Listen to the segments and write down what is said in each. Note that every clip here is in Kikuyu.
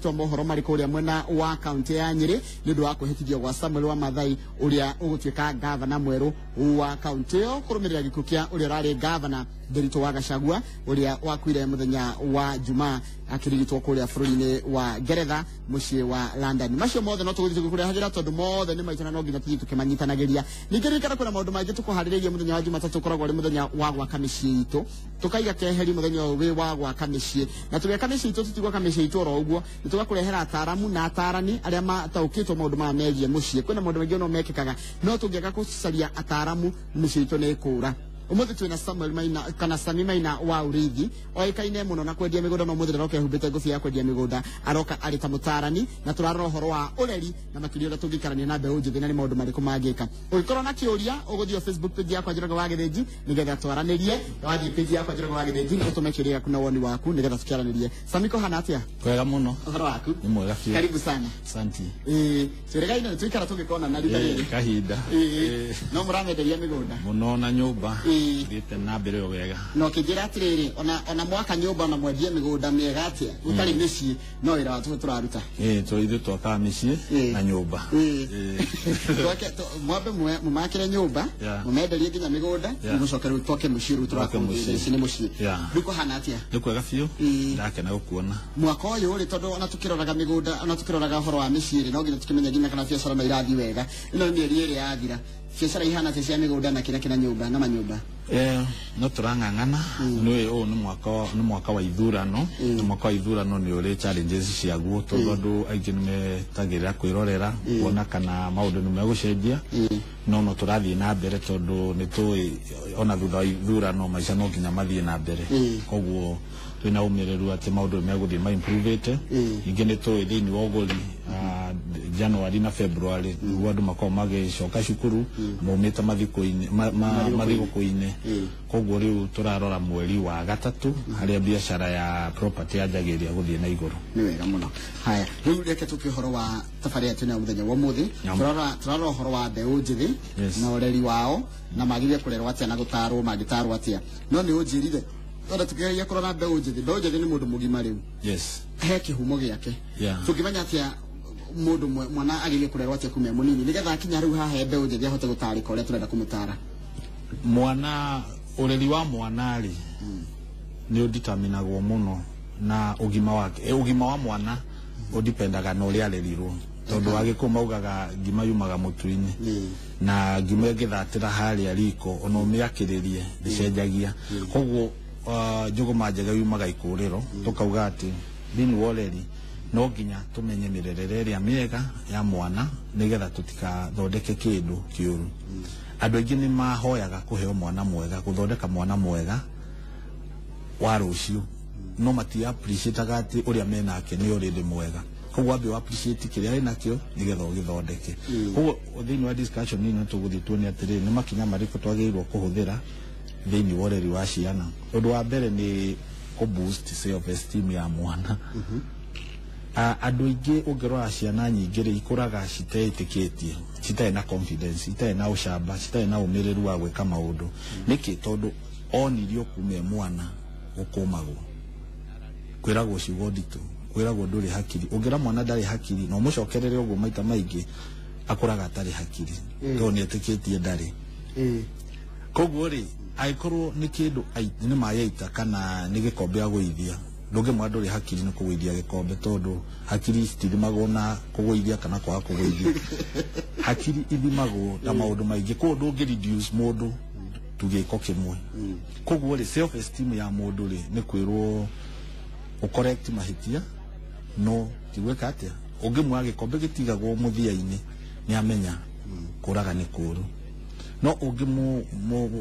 Twa mohoro marĩ kũrĩa mwena wa kaunti ya Nyĩrĩ nĩ ũndũ wa kwĩhĩtithio gwa Samuel wa Mathai ũrĩa ũgũtuĩka gavana mwerũ wa kaunti ĩyo kũrũmĩrĩra gĩkuũ kĩa ũrĩa ũrarĩ gavana Nderitu wa Gachagua ũrĩa wakuire mũthenya wa Jumaa akĩrigitwo kũrĩa bũrũri-inĩ wa Ngeretha mũciĩ wa London. Macio mothe no tũgũthiĩ tũgĩkũrehagĩra tondũ mothe nĩ maitũ na no nginya tũthiĩ tũkĩmanyitanagĩria. Ningĩ ririkana kwĩna maũndũ mangĩ tũkũharĩrĩirie mũthenya wa Jumatatũ ũkoragwo ũrĩ mũthenya wa gwaka mĩciĩ itũ, tũkaiga keheri mũthenya ũyũ wĩ wa gwaka mĩciĩ, na tũgĩaka mĩciĩ itũ tũtigwaka mĩciĩ itũ oro ũguo, nĩ tũgakũrehera ataaramu na atarani arĩa mataũkĩtwo maũndũ maya megiĩ mũciĩ. Kwĩna maũndũ maingĩ no mekĩkaga no tũngĩaga gũcaria ataaramu mĩciĩ itũ nĩ ĩkũra. Ũmũthĩ twĩna Samuel Maina kana Sami Maina wa Urithi oĩkaine mũno na kwendia mĩgũnda, no ũmũthĩ ndaroka ehumbĩte ngũbia ya kwendia mĩgũnda, aroka arĩ ta mũtarani na tũrarora ũhoro wa ũreri na makĩria ũrĩa tũngĩikarania na mbeũ njĩthĩ na nĩ maũndũ marĩkũ mangĩka. Ũngĩkorwo na kĩũria ũgũthiĩ Facebook page yakwa Njoroge wa Gĩthĩnji nĩgetha twaranĩrie, wathiĩ page yakwa Njoroge wa Gĩthĩnji ũtũme kĩũria gĩaku na woni waku nĩgetha tũkĩaranĩrie. Sami, kũhana atĩa? Kwega mũno. Ũhoro waku? Nĩ mwega biũ. Karibu sana. Asante. Ĩĩ, twĩrĩgaine nĩ tũikara tũgĩkona na rita rĩrĩ. Kahinda. Ĩĩ, no mũramenderia mĩgũnda mũno na nyũmba. Ĩĩ. Thiĩte na mbere o wega. Na ũkĩnjĩra atĩrĩrĩ, ona mwaka nyũmba ona mwendie mĩgũnda mĩega atĩa gũtarĩ mĩciĩ no wĩra wa tũhũ tũraruta. Ĩĩ, to ithuĩ twakaga mĩciĩ na nyũmba. Ĩĩ. Twake mwambe mũmakĩre nyũmba, mũmenderie nginya mĩgũnda, mũcoke rĩu twake mũciĩ rĩu Twake mũciĩ. tũrakũrĩra ici nĩ mũciĩ. Rĩu kũhana atĩa? Nĩ kwega biũ. Ĩĩ. Ndakena gũkuona. Mwaka ũyũ rĩ, tondũ ona tũkĩroraga mĩgũnda ona tũkĩroraga ũhoro wa mĩciĩ rĩ, no nginya tũkĩmenye nginya kana biacara no irathiĩ wega. Ĩno nĩ mĩeri ĩrĩ yathira, biacara ihana atĩa cia mĩgũnda na kĩrĩa kĩna nyũmba na manyũmba? No tũrang'ang'ana. Nĩ ũyũ nĩ mwaka wa ithurano, na mwaka wa ithurano nĩ ũrĩ challenges ciaguo tondũ andũ aingĩ nĩ metagĩrĩra kwĩrorera kuona kana maũndũ nĩ megũcenjia, no tũrathiĩ na mbere tondũ nĩ tũĩ ona thutha wa ithurano maica no nginya mathiĩ na mbere. Koguo twĩna ũmĩrĩru atĩ maũndũ nĩ megũthiĩ ma improvĩte. Ningĩ nĩ tũĩ thĩinĩ wa ũgũri, January na February nĩguo andũ makoragwo magĩcoka cukuru maumĩte mathikũ-inĩ mathigũkũ-inĩ. Koguo rĩu tũrarora mweri wa gatatũ harĩa biacara ya property yanjagĩrĩria gũthiĩ na igũrũ. Nĩ wega mũno. Haya, rĩu reke tũke ũhoro wa tabarĩra twĩnayo mũthenya wa ũmũthĩ. Tũrarora ũhoro wa mbeũ njĩthĩ na ũreri wao na magĩrĩire kũrerwo atĩa na gũtarwo mangĩtarwo atĩa. No nĩ ũnjĩrire ona tũkĩgeria kũrora mbeũ njĩthĩ, mbeũ njĩthĩ nĩ mũndũ mũgima rĩu, he kĩhumo gĩake. Tũngĩmenya atĩa mũndũ mwana agĩrĩire kũrerwo atĩa kuma e mũnini nĩgetha akinya rĩu haha he mbeũ njĩthĩ ahote gũtarĩka ũrĩa tũrenda kũmũtara? Mwana, ũreri wa mwana rĩ, nĩ ũditaminagwo mũno na ũgima wake. Ũgima wa mwana ũdipendaga na ũrĩa arerirwo, tondũ Agĩkũyũ maugaga ngima yumaga mũtu-inĩ, na ngima ĩngĩthatĩra harĩa riko ona ũmĩakĩrĩrie ndĩcenjagia. Koguo njũgũma njega yumaga ikũrĩro. Tũkauga atĩ thĩinĩ wa ũreri no nginya tũmenye mĩrerere ĩrĩa mĩega ya mwana nĩgetha tũtikathondeke kĩndũ kĩũru. Andũ aingĩ nĩ mahoyaga kũheo mwana mwega, gũthondeka mwana mwega wa rũciũ, no mati appreciataga atĩ ũrĩa menake nĩ already mwega. Koguo wambe wa appreciate kĩrĩa wĩnakĩo nĩgetha ũgĩthondeke. Koguo thĩinĩ wa discussion ĩno tũgũthiĩ tuone atĩrĩrĩ, nĩ makinya marĩkũ twagĩrĩirwo kũhũthĩra thĩinĩ wa ũreri wa ciana. Ũndũ wa mbere nĩ kũ boost self esteem ya mwana. Andũ aingĩ ũngĩrora ciana nyingĩ rĩ, ikũraga citeĩtĩkĩtie, citarĩ na confidence, itarĩ na ũcamba, citarĩ na ũmĩrĩru wa gwĩka maũndũ. Nĩkĩ? Tondũ onirio kuma e mwana gũkũmagwo, kwĩragwo ciugo nditũ, kwĩragwo ndũrĩ hakiri. Ũngĩra mwana ndarĩ hakiri na ũmũcokerere ũguo maita maingĩ, akũraga atarĩ hakiri tondũ nĩ etĩkĩtie ndarĩ. Koguo rĩ, angĩkorwo nĩ kĩndũ nĩ maĩ aita kana nĩ gĩkombe agũithia, ndũngĩmwĩra ndũrĩ hakiri nĩ kũgũithia gĩkombe, tondũ hakiri citithimagwo na kũgũithia kana kwaga kũgũithia. Hakiri ithimagwo na maũndũ maingĩ. Koguo ndũngĩ reduce mũndũ tu gĩko kĩmwe. Koguo rĩ, self esteem ya mũndũ rĩ, nĩ kwĩrwo ũcorrect mahĩtia, no ti gwĩka atĩa. Ũngĩmwĩra gĩkombe gĩtigagwo mũthia-inĩ, nĩ amenya kũraga nĩ kũũru. No ũngĩmũ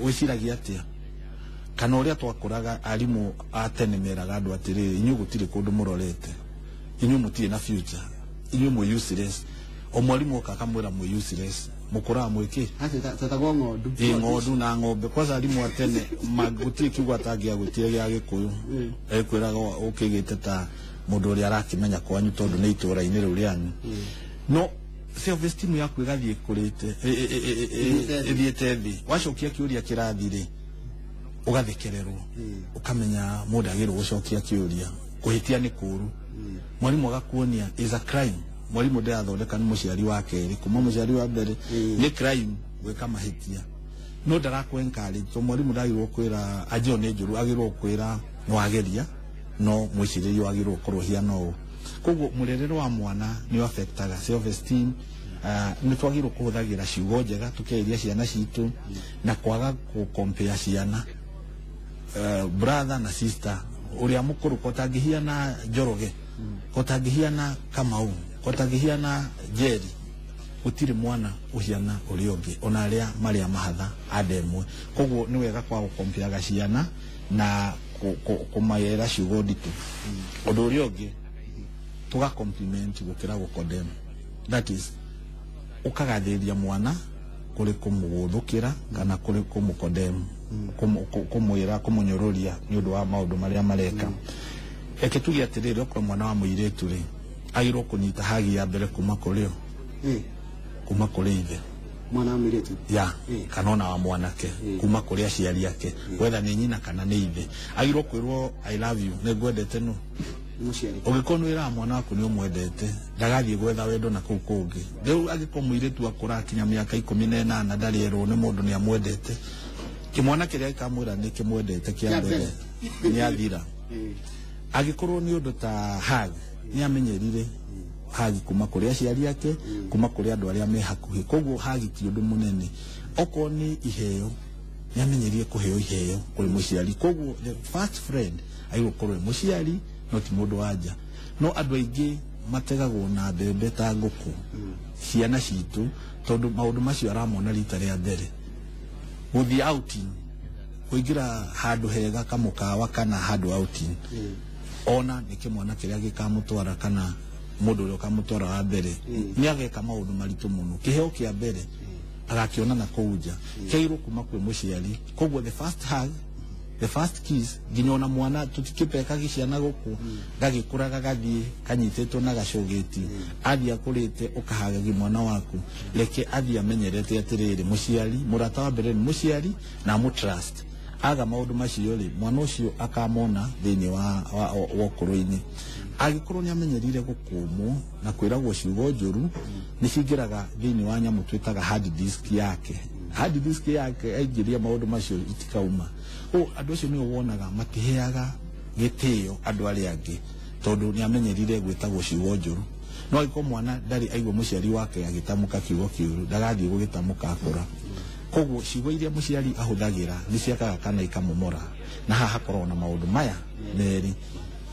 wĩciragia atĩa kana ũrĩa twakũraga, arimũ a tene meraga andũ atĩrĩrĩ, inyuĩ gũtirĩ kũndũ mũrorete, inyuĩ mũtirĩ na future, inyuĩ mwĩ useless. O mwarimũ oka akamwĩra mwĩ useless, mũkũraga mwĩkĩ? Twetagwo ng'ondu. Ĩ, ng'ondu na ng'ombe. Kwanza arimũ a tene gũtirĩ kiugo atangĩagwĩtire gĩa Gĩkũyũ, ekwĩraga ũkĩgĩte ta mũndũ ũrĩa arakĩmenya kwanyu tondũ nĩ itũũra-inĩ rĩu rĩanyu. No self esteem yaku ĩgathiĩ ĩkũrĩte, ĩthiĩte thĩ. Wacokia kĩũria kĩrathi rĩ, ũgathekererwo, ũkamenya mũndũ agĩrĩirwo gũcokia kĩũria, kũhĩtia nĩ kũũru. Mwarimu agakuonia is a crime. Mwarimu ndĩrathondeka nĩ mũciari wa kerĩ kuma mũciari wa mbere nĩ crime gwĩka mahĩtia. No ndarakũ encourage to mwarimu ndagĩrĩirwo kwĩra anjio nĩ njũru, agĩrĩirwo kwĩra nĩ wageria no mwĩcirĩrie wagĩrĩirwo gũkorwo ũhiana ũũ. Koguo mũrerere wa mwana nĩ affectaga self esteem. Nĩ twagĩrĩirwo kũhũthagĩra ciugo njega tũkĩarĩria ciana citũ na kwaga gũ-compare ciana, brother na sister ũrĩa mũkũrũ kotangĩhiana Njoroge, kotangĩhiana Kamau, kotangĩhiana Njeri, gũtirĩ mwana ũhiana ũrĩa ũngĩ ona arĩa marĩa mahatha anda ĩmwe. Koguo nĩ wega kwaga gũkompeaga ciana na kũmayera ciugo nditũ. Ũndũ ũrĩa ũngĩ tũga compliment gũkĩra gũ-condemn, that is ũkagathĩrĩria mwana kũrĩ kũmũgũthũkĩra kana kũrĩ kũmũ-condemn, kũmwĩra kũmũnyũrũria nĩ ũndũ wa maũndũ marĩa mareka. Reke tuge atĩrĩrĩ, okorwo mwana wa mũirĩtu rĩ agĩrĩirwo kũnyita hagi ya mbere kuma kũrĩ ũ? Kuma kũrĩ ithe. Mwana wa mũirĩtu ya kana ona wa mwanake kuma kũrĩ aciari ake, whether nĩ nyina kana nĩ ithe, agĩrĩirwo kwĩrwo I love you, nĩ ngwendete. No mũciari ũngĩkorwo nĩ wĩraga mwana waku nĩ ũmwendete, ndagathiĩ gwetha wendo na kũu kũngĩ. Rĩu angĩkorwo mũirĩtu akũra akinya mĩaka 18 ndarĩ erwo nĩ mũndũ nĩ amwendete, kĩmwana kĩrĩa gĩkamwĩra nĩ kĩmwendete kĩa mbere nĩ athira. Angĩkorwo nĩ ũndũ ta hug, nĩ amenyerire hug kuma kũrĩ aciari ake, kuma kũrĩ andũ arĩa me hakuhĩ, koguo hug ti ũndũ mũnene. Okorwo nĩ iheo, nĩ amenyerire kũheo iheo kũrĩ mũciari, koguo the first friend agĩrĩirwo gũkorwo e mũciari no ti mũndũ wa nja. No andũ aingĩ mategagwo na mbembe ta ngũkũ ciana citũ, tondũ maũndũ macio aramona rita rĩa mbere. Gũthiĩ outing, kũingĩra handũ hega kamũkawa kana handũ outing, ona nĩ kĩmwana kĩrĩa gĩkamũtwara kana mũndũ ũrĩa ũkamũtwara wa mbere nĩ ageka maũndũ maritũ mũno. Kĩheo kĩa mbere agakĩona na kũu nja kĩairwo kuma kwĩ mũciari. Koguo the first hug, the first kiss, nginya ona mwana tũtikĩpekagi ciana gũkũ gagĩkũra gagathiĩ kanyitĩtwo na gacũgĩti, athiĩ akũrĩte ũkahagagi mwana waku, reke athiĩ amenyerete atĩrĩrĩ, mũciari mũrata wa mbere nĩ mũciari na amũ-trust. Aga maũndũ macio rĩ, mwana ũcio akamona thĩinĩ wa ũkũrũ-inĩ. Angĩkorwo nĩ amenyerire gũkũmwo na kwĩragwo ciugo njũru, nĩ cingĩraga thĩinĩ wa nyamũ twĩtaga hard disk yake. Hard disk yake aingĩria maũndũ macio itikauma. O andũ acio nĩo wonaga matiheaga gĩtĩo andũ arĩa angĩ, tondũ nĩ amenyerire gwĩtagwo ciugo njũru. No angĩkorwo mwana ndarĩ aigua mũciari wake agĩtamũka kiugo kĩũru, ndagathiĩ gũgĩtamũka akũra. Koguo ciugo iria mũciari ahũthagĩra nĩ ciakaga kana ikamomora. Na haha hakoragwo na maũndũ maya merĩ.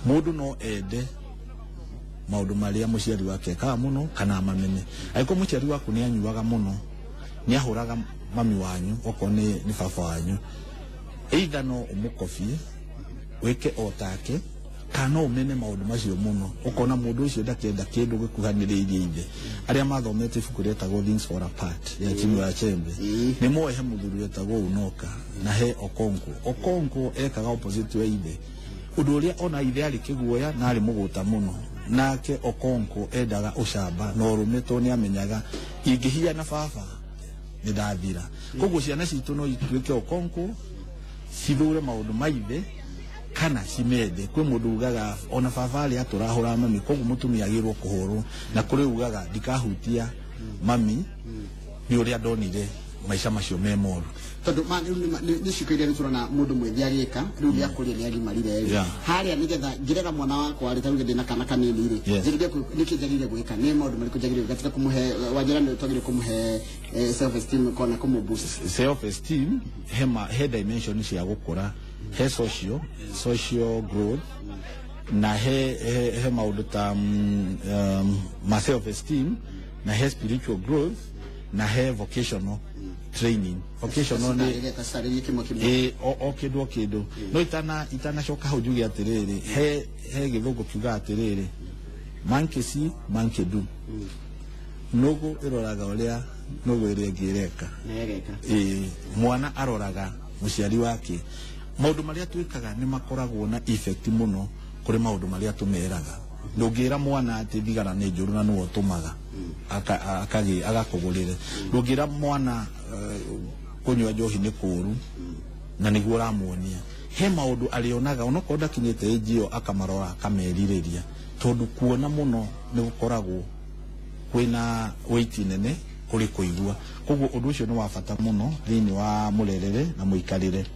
Mũndũ no ende maũndũ marĩa mũciari wake ekaga mũno kana amamene. Angĩkorwo mũciari waku nĩ anyuaga mũno, nĩ ahũraga mami wanyu, okorwo nĩ baba wanyu, either no ũmũkobie wĩke o take, kana no ũmene maũndũ macio mũno, ũkona mũndũ ũcio ndakenda kĩndũ gĩkuhanĩrĩirie ithe. Arĩa mathomete ibuku rĩetagwo Things Fall Apart rĩa Chinua Achebe nĩ moĩ he mũthuri wetagwo Unoka na he Okonkwo. Okonkwo ekaga opposite wa ithe, ũndũ ũrĩa ona ithe arĩ kĩguoya na arĩ mũgũta mũno, nake Okonkwo endaga ũcamba na ũrũme, tondũ nĩ amenyaga ingĩhiana baba nĩ ndathira. Koguo ciana citũ no ituĩke Okonkwo, cithũre maũndũ ma ithe kana cimende. Kwĩ mũndũ ugaga ona baba arĩa atũrahũra mami, koguo mũtumia agĩrĩirwo kũhũrwo, na kũrĩ ugaga ndikahutia mami nĩ ũrĩa ndonire maica macio me moru. Tondũ ma rĩu nĩ ciĩko iria nĩ tũrona mũndũ mwĩthĩ agĩka rĩu nĩ akũrire nĩ agimarire rĩ harĩa nĩgetha ngĩrera mwana wakwa rĩ, ta rĩu ndĩna kana kanini rĩ, njagĩrĩire nĩkĩ njagĩrĩire gwĩka, nĩ maũndũ marĩkũ njagĩrĩire gwĩka tiga kũmũhe wanjĩra nĩ twagĩrĩire kũmũhe self esteem kona kũmũ boost? Self esteem he dimension cia gũkũra, he social growth na he maũndũ ta ma self esteem, na he spiritual growth, na he vocational training. Vocational nĩ Tacarĩrie kĩmwe kĩmwe. Ĩ, o kĩndũ o kĩndũ, no itanacoka hau njuge atĩrĩrĩ, he gĩthũngũ kiugaga atĩrĩrĩ, monkey see, monkey do. Nũgũ ĩroraga ũrĩa nũgũ ĩrĩa ĩngĩ ĩreka na ĩgeka. Ĩ, mwana aroraga mũciari wake. Maũndũ marĩa twĩkaga nĩ makoragwo na effect mũno kũrĩ maũndũ marĩa tũmeraga. Ndũngĩra mwana atĩ thigara nĩ njũru na nĩwe ũtũmaga agakũgũrĩre. Ndũngĩra mwana kũnyua njohi nĩ kũũru na nĩguo ũramuonia. He maũndũ arĩonaga onokorwo ndakinyĩte age ĩyo, akamarora akamerirĩria. Tondu kuona muno ni gukoragwo kwina weight nene kuri kuigua. Koguo undu ucio ni wa bata muno thiini wa murerere na muikarire.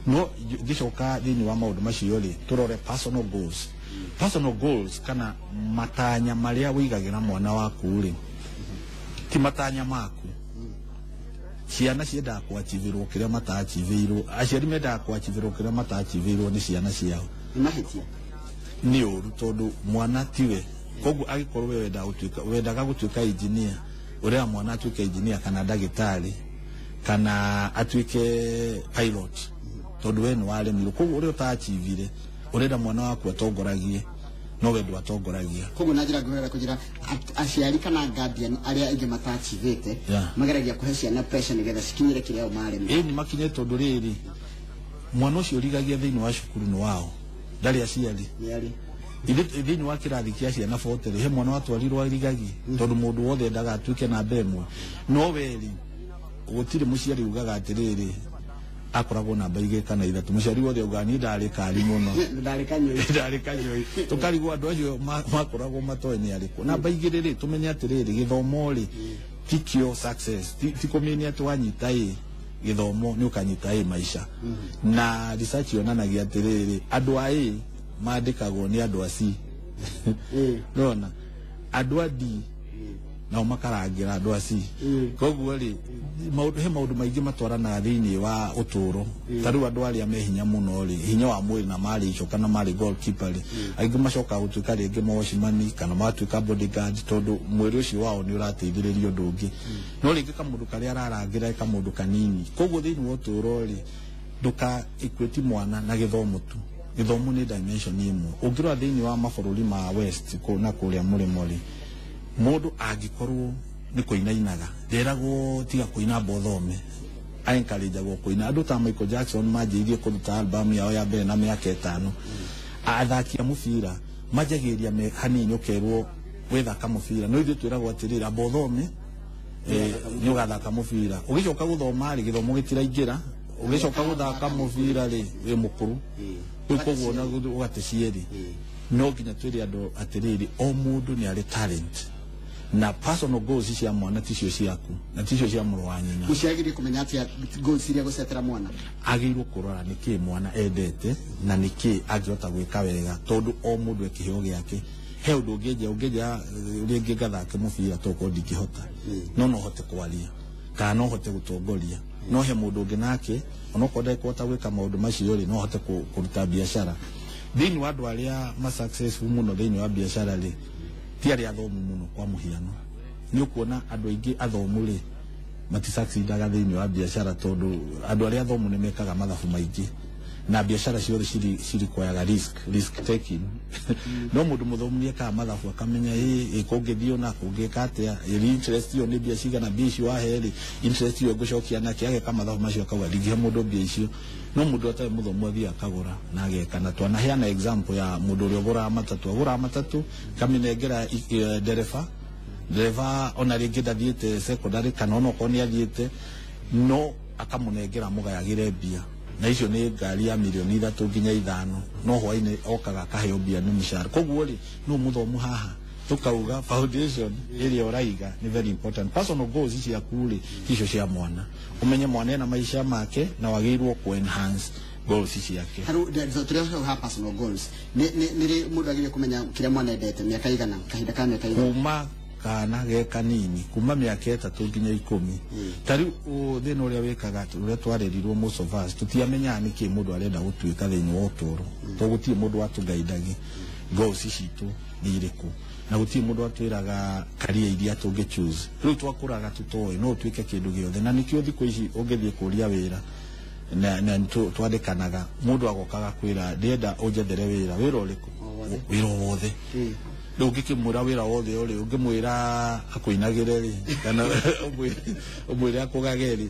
No ngicoka thiini wa maundu macio ri turore personal goals. Personal goals kana matanya maria wigagira mwana waku ri ti matanya maku. Ciana ciendaga kuachivirwo kiria matachivirwo, aciari mendaga kuachivirwo kiria matachivirwo ni ciana ciao. Ni mahitia ni uru tondu mwana tiwe. Koguo agikorwo we wendaga gutuika engineer, uria mwana atuike engineer kana ndagitari kana atuike pilot, tondu we ni waremirwo. Koguo uria utachivire urenda mwana waku atongoragie, no we ndwatongoragia. Koguo na njira ngwenda kujira aciari kana guardian aria ingi matachivite mageragia kuhe ciana pressure nigetha cikinyire kiria o maremwo. Ni makinye tondu riri mwana ucio rigagia thiini wa cukuru ni wao ndari aciari. Ithe wa kirathi kia ciana 40 he mwana watwarirwo arigagi tondu mundu wothe endaga atuike namba ĩmwe. No weri gutiri muciari ugaga atiriri akoragwo namba igĩ kana ithatũ. Muciari wothe ugaga ni ndarĩ kari mũno, ndarĩ kanyoi. Tukarigwo andũ acio makoragwo matoĩ nĩ arĩkũ. Namba igĩrĩ rĩ tumenye atiriri gĩthomo rĩ ti kĩo success, ti kũmini atĩ wanyita ĩ gĩthomo nĩ ũkanyita ĩ maisha. Na research yonanagia atiriri andũ a ĩ mandĩkagwo nĩ andũ a C. Nona andũ a D nao makarangĩra andũ a C. Koguo rĩ he maũndũ maingĩ matwaranaga thĩinĩ wa ũtũũro. Ta rĩu andũ arĩa me hinya mũno rĩ, hinya wa mwĩrĩ na marĩ ico kana marĩ goalkeeper rĩ, aingĩ macokaga gũtuĩka rĩngĩ watchman kana magatuĩka bodyguard tondũ mwĩrĩ ũcio wao nĩ ũrateithĩrĩria ũndũ ũngĩ. No rĩngĩ kamũndũ karĩa ararangĩra kamũndũ kanini. Koguo thĩinĩ wa ũtũũro rĩ, ndũka equate mwana na gĩthomo tu. Gĩthomo nĩ dimension ĩmwe. Ũngĩrora thĩinĩ wa mabũrũri ma West na kũrĩa mũrĩmo rĩ, mũndũ angĩkorwo nĩ kũinainaga nderagwo tiga kũina mbothome, encourageagwo kũina. Andũ ta Michael Jackson manjĩrĩirie kũruta album yao ya mbere na mĩaka 5. Athaki a mũbira manjagĩrĩria me hanini ũkerwo wĩthaka mũbira, no ithuĩ twĩragwo atĩrĩrĩ amba ũthome nĩ ũgathaka mũbira. Ũgĩcoka gũthoma rĩ, gĩthomo gĩtiraingĩra, ũgĩcoka gũthaka mũbira rĩ wĩ mũkũrũ. Rĩu koguo na ũgate cierĩ. No nginya twĩre andũ atĩrĩrĩ o mũndũ nĩ arĩ talent na personal goals cia mwana ticio ciaku na ticio cia mũrũ wa nyina. Mũciari kũmenya atĩa goals iria gũcetera mwana? Agĩrĩirwo kũrora nĩkĩ mwana endete na nĩkĩ angĩhota gwĩka wega, tondũ o mũndũ e kĩheo gĩake. He ũndũ ũngĩnja rĩngĩ ngathake mũbira tokorwo ndingĩhota, no no hote kwaria kana no hote gũtongoria. No he mũndũ ũngĩ nake onokorwo ndekũhota gwĩka maũndũ macio rĩ, no hote kũruta biacara. Thĩinĩ wa andũ arĩa ma successful mũno thĩinĩ wa biacara rĩ, ti arĩa athomu mũno. Kwa mũhiano nĩ ũkuona andũ aingĩ athomu rĩ matisucceedaga thĩinĩ wa biacara, tondũ andũ arĩa athomu nĩ mekaga mathabu maingĩ na biacara ciothe cirikwayaga risk taking. No mũndũ mũthomu nĩ ekaga mathabu akamenya ĩ kũngĩthiĩ na kũngĩka atĩa, interest ĩyo nĩ mbia cigana, mbia icio wahe rĩ interest ĩyo ngũcokia nake, ageka mathabu macio akauga ndingĩhe mũndũ mbia icio. No mũndũ atarĩ mũthomu athiĩ akagũra na ageka. Na twanaheana example ya mũndũ ũrĩa ũgũraga matatũ, agũraga matatũ kamĩnengera ndereba ona rĩngĩ ndathiĩte secondary kana onokorwo nĩ athiĩte, no akamũnengera mũgayagĩre mbia na icio nĩ ngari ya milioni 3 nginya 5, no hwainĩ okaga akaheo mbia nĩ mũcara. Koguo rĩ no mũthomu haha tukauga foundation ĩrĩa ũraiga nĩ very important. Personal goals ciaku rĩ ticio cia mwana, umenye mwana ena maica make na wagĩrĩirwo ku enhance goals ciake. Haru tũrĩa ha personal goals nĩ mũndũ agĩrĩirwo kũmenya kĩrĩa mwana endete mĩaka igana, kahinda ka mĩaka igana, kuma kana ge kanini, kuma mĩaka 3 nginya 10. Ta rĩu thĩna ũrĩa wĩkaga ũrĩa twarerirwo most of us tũtiamenyaga nĩkĩ mũndũ arenda gũtuĩka thĩinĩ wa ũtũũro, tondũ gũtirĩ mũndũ watũgaindagia goals citũ nĩ irĩkũ na gũtirĩ mũndũ atwĩraga career iria tũngĩ choose. Rĩu twakũraga tũtoĩ no ũtuĩke kĩndũ gĩothe, na nĩkĩo thikũ ici ũngĩthiĩ kũria wĩra na twandĩkanaga mũndũ agokaga kwĩra ndĩrenda ũnjethere wĩra, wĩra ũrĩkũ? Wĩra o wothe. Rĩu ũngĩkĩmwĩra wĩra wothe ũrĩ, ũngĩmwĩra akũinagĩre rĩ kana ũmwĩre akũgage rĩ,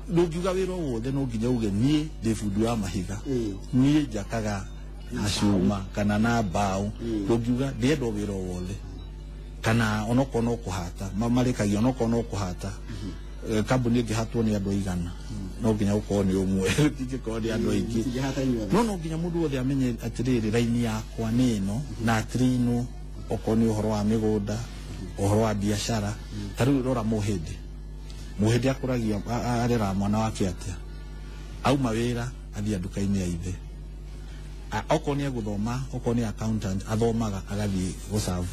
ndũngiuga wĩra o wothe, no nginya uge niĩ ndĩ bundi wa mahiga, niĩ njakaga na cuma kana na mbaũ. Ndũngiuga ndĩrenda wĩra o wothe, kana onokorwo no kũhata marĩkagia, onokorwo no kũhata kambuni ĩngĩhatwo nĩ andũ aigana no nginya gũkorwo nĩ ũmwe, tingĩkorwo nĩ andũ aingĩ. No nginya mũndũ wothe amenye atĩrĩrĩ raini yakwa nĩ ĩno na atĩrĩinwo Okorwo nĩ ũhoro wa mĩgũnda, ũhoro wa biacara. Ta rĩu rora mũhĩndĩ, mũhĩndĩ akũragia areraga mwana wake atĩa? Auma wĩra athiĩ nduka-inĩ ya ithe. Okorwo nĩ egũthoma, okorwo nĩ accountant, athomaga agathiĩ gũserve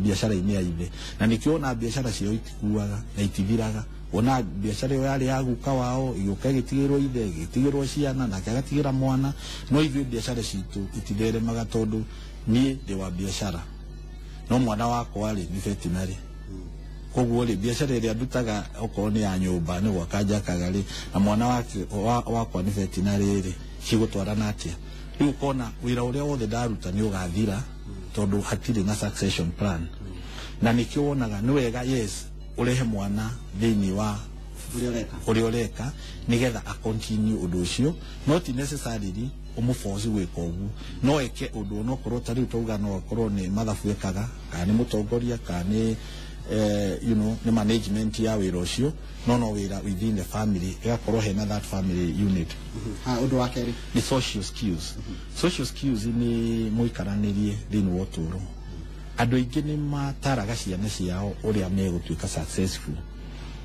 biacara-inĩ ya ithe. Na nĩkĩo ona biacara ciao itikuaga na itithiraga. Wona biacara ĩyo yarĩ ya guka wao, ĩgĩũka ĩgĩtigĩrwo ithe, ĩgĩtigĩrwo ciana, nake agatigĩra mwana. No ithuĩ biacara citũ ititheremaga tondũ niĩ ndĩ wa biacara, no mwana wakwa rĩ nĩ veterinary. Koguo rĩ, biacara ĩrĩa ndutaga okorwo nĩ ya nyũmba nĩ gwaka njakaga rĩ, na mwana wake wakwa nĩ veterinary rĩ, cigũtwarana atĩa? Rĩu ũkona wĩra ũrĩa wothe ndaruta nĩ ũgathira tondũ hatirĩ na succession plan. Na nĩkĩo wonaga nĩ wega, yes, ũrehe mwana thĩinĩ wa ũrĩa ũreka, ũrĩa ũreka, nĩgetha a continue ũndũ ũcio. No ti necessarily ũmũforce gwĩka ũguo, no eke ũndũ onokorwo ta rĩu twauga no akorwo nĩ mathabu ekaga, kana nĩ mũtongoria, kana nĩ nĩ management ya wĩra ũcio, no wĩra within the family, ĩgakorwo hena that family unit. Ha, ũndũ wa kerĩ? Nĩ social skills. Social skills nĩ mũikaranĩrie thĩinĩ wa ũtũũro. Andũ aingĩ nĩ mataraga ciana ciao ũrĩa megũtuĩka successful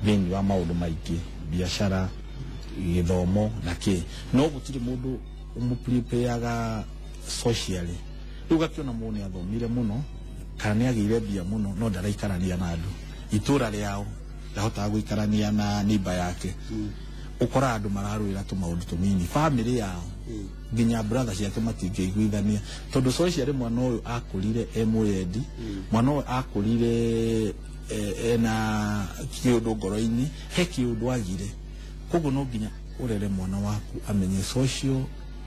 thĩinĩ wa maũndũ maingĩ, biacara, gĩthomo na kĩ, no gũtirĩ mũndũ ũmũprepareaga socially. Rĩu ũgakĩona mũndũ nĩ athomire mũno kana nĩ agĩire mbia mũno, no ndaraikarania na andũ itũra rĩao, ndahotaga gũikarania na neighbor yake. Ũkoraga andũ mararũĩra tũmaũndũ tũnini, family yao, nginya brother ciake matingĩiguithania, tondũ socially mwana ũyũ akũrire e mwĩyendi, mwana ũyũ akũrire ena kĩũndũ ngoro-inĩ, he kĩũndũ agire. Koguo no nginya ũrere mwana waku amenye social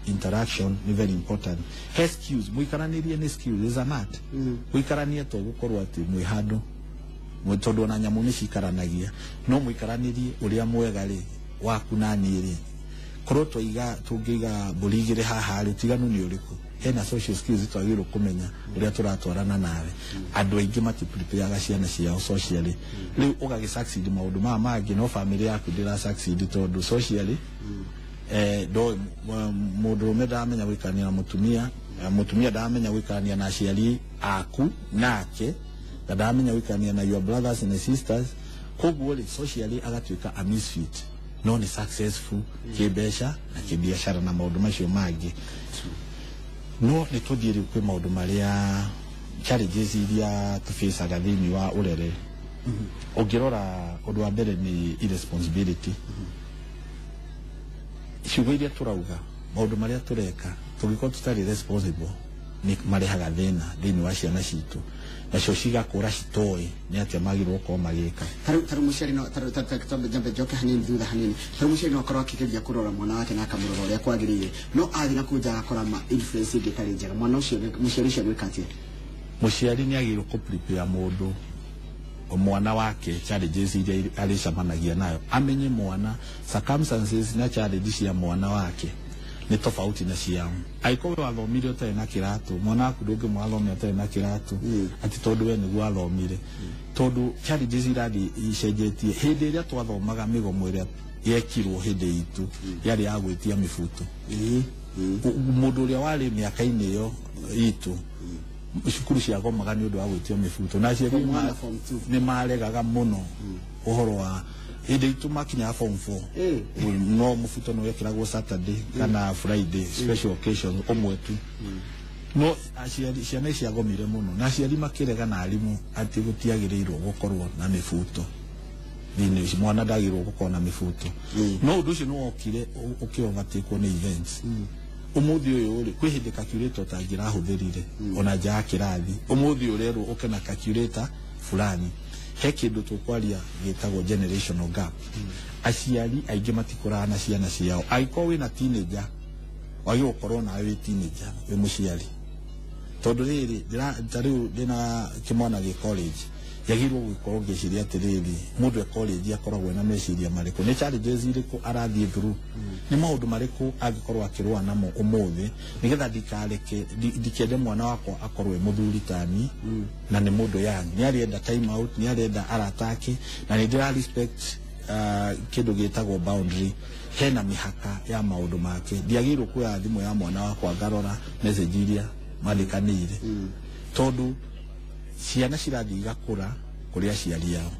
interaction ni very important. He skills, mũikaranĩrie nĩ skills, is an art. Gũikarania to gũkorwo atĩ mwĩ handũ, tondũ ona nyamũ nĩ cikaranagia, no mũikaranĩrie ũrĩa mwega rĩ waku na niĩ rĩ, korwo twaiga tũngĩiga mbũri igĩrĩ haha rĩ, ũtiganu nĩ ũrĩkũ? Hena social skills twagĩrĩirwo kũmenya ũrĩa tũratwarana nawe. Andũ aingĩ matiprepareaga ciana ciao socially. Rĩu ũgagĩ succeed maũndũ maya mangĩ, no family yaku ndĩra succeed tondũ socially ndo mũndũrũme ndaramenya gũikarania na mũtumia, mũtumia ndaramenya gũikarania na aciari aku nake, na ndaramenya gũikarania na your brothers and sisters. Koguo rĩ, socially agatuĩka a misfit, no nĩ successful kĩmbeca na kĩbiacara na maũndũ macio mangĩ. No nĩ tũthiĩ rĩu kwĩ maũndũ marĩa challenges iria tũfacaga thĩinĩ wa ũrere. Ũngĩrora, ũndũ wa mbere nĩ irresponsibility. Ciugo iria tũrauga, maũndũ marĩa tũreka, tũngĩkorwo tũtarĩ responsible, nĩ marehaga thĩna thĩinĩ wa ciana citũ, nacio cigakũra citoĩ nĩ atĩa magĩrĩirwo gũkorwo magĩka. Tarĩu mũciari no tarĩu njambe njoke hanini thutha hanini. Tarĩu mũciari no akorwo akĩgeria kũrora mwana wake na akamũrora ũrĩa kwagĩrĩire, no athiĩ na kũu nja agakora ma influence ĩngĩ ĩtarĩ njega. Mwana ũcio, mũciari ũcio agwĩka atĩa? Mũciari nĩ agĩrĩirwo kũ-prepare mũndũ mwana wake challenges iria arĩcemanagia nayo, amenye mwana circumstances na challenge cia mwana wake nĩ tofauti na ciao. Angĩkorwo we wathomire ũtarĩ na kĩratũ, mwana waku ndũngĩmwathomia ũtarĩ na kĩratũ atĩ tondũ we nĩguo athomire, tondũ challenges irathiĩ icenjetie. Hĩndĩ ĩrĩa twathomaga, mĩgomo ĩrĩa yekirwo hĩndĩ itũ yarĩ ya gwĩtia mĩbuto. Mũndũ ũrĩa warĩ mĩaka-inĩ ĩyo itũ, cukuru ciagomaga nĩ ũndũ wa gwĩtio mĩbuto, na aciari Form one na form two. nĩ maregaga mũno ũhoro wa hĩndĩ itũ makinyaga form 4, no mũbuto nĩ wekĩragwo Saturday kana Friday, special occasion ũmwe tu. No aciari, ciana ciagomire mũno na aciari makĩrega na arimũ atĩ gũtiagĩrĩirwo gũkorwo na mĩbuto thĩinĩ ũcio, mwana ndagĩrĩirwo gũkorwo na mĩbuto. No ũndũ ũcio nĩ wokire ũkĩ-overtakewo nĩ events. Ũmũthĩ ũyũ rĩ, kwĩ hĩndĩ calculator ũtangĩrahũthĩrire ona nja ya kĩrathi. Ũmũthĩ ũrerwo ũke na calculator fulani. He kĩndũ tũkwaria gĩtagwo generational gap. Aciari aingĩ matikũraga na ciana ciao. Angĩkorwo wĩna teenager, wagĩrĩirwo gũkorwo nawe wĩ teenager wĩ mũciari, tondũ rĩrĩ ta rĩu ndĩna kĩmwana gĩ college, njagĩrĩirwo gũkorwo ngĩciria atĩrĩrĩ, mũndũ e college akoragwo ena meciria marĩkũ, nĩ challenges irĩkũ arathiĩ through, nĩ maũndũ marĩkũ angĩkorwo akĩrũa namo ũmũthĩ, nĩgetha ndikareke ndikende mwana wakwa akorwo e mũthuri tani na nĩ mũndũ young, nĩ arenda time out, nĩ arenda arata ake, na nĩ ndĩra respect kĩndũ gĩtagwo boundary. Hena mĩhaka ya maũndũ make. Ndiagĩrĩirwo kuoya thimũ ya mwana wakwa ngarora message iria mandĩkanĩire, tondũ Ciana cirathiĩ igakũra kũrĩ aciari ao.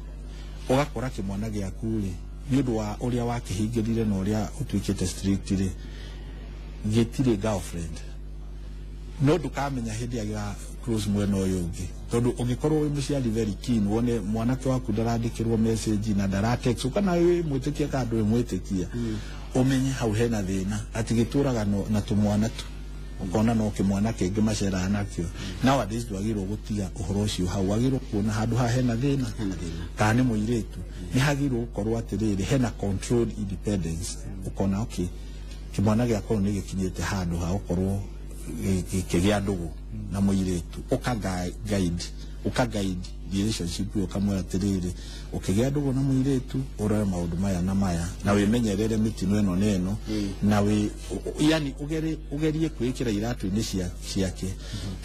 Ũgakora kĩmwana gĩaku rĩ, nĩ ũndũ wa ũrĩa wakĩhingĩrire na ũrĩa ũtuĩkĩte strict rĩ, gĩtirĩ girlfriend. No ndũkamenya hĩndĩ ĩrĩa close mwena ũyũ ũngĩ, tondũ ũngĩkorwo wĩ mũciari very keen wone mwanake waku ndarandĩkĩrwo message na ndaratext, kana wĩ mwĩtĩkia kana ndũrĩ mwĩtĩkia, ũmenye hau hena thĩna atĩ gĩtũraga na tũmwana tu, ũkona no kĩmwana kĩngĩ maceraga nakĩo. Nowadays ndwagĩrĩirwo gũtiga ũhoro ũcio hau, wagĩrĩirwo kuona handũ haha hena thĩna, kana nĩ mũirĩtu, nĩ hagĩrĩirwo gũkorwo atĩrĩrĩ hena controlled independence. Ũkona okay, kĩmwana gĩakwa nĩ gĩkinyĩte handũ ha gũkorwo gĩkĩgĩa ndũgũ na mũirĩtu, ũka guide relationship ĩyo, ũkamwĩra atĩrĩrĩ, ũkĩgĩa ndũgũ na mũirĩtu ũrore maũndũ maya na maya, na wĩmenyerere mĩtino ĩno na ĩno, na wĩ yani ũgerie kwĩĩkĩra iratũ-inĩ ciake,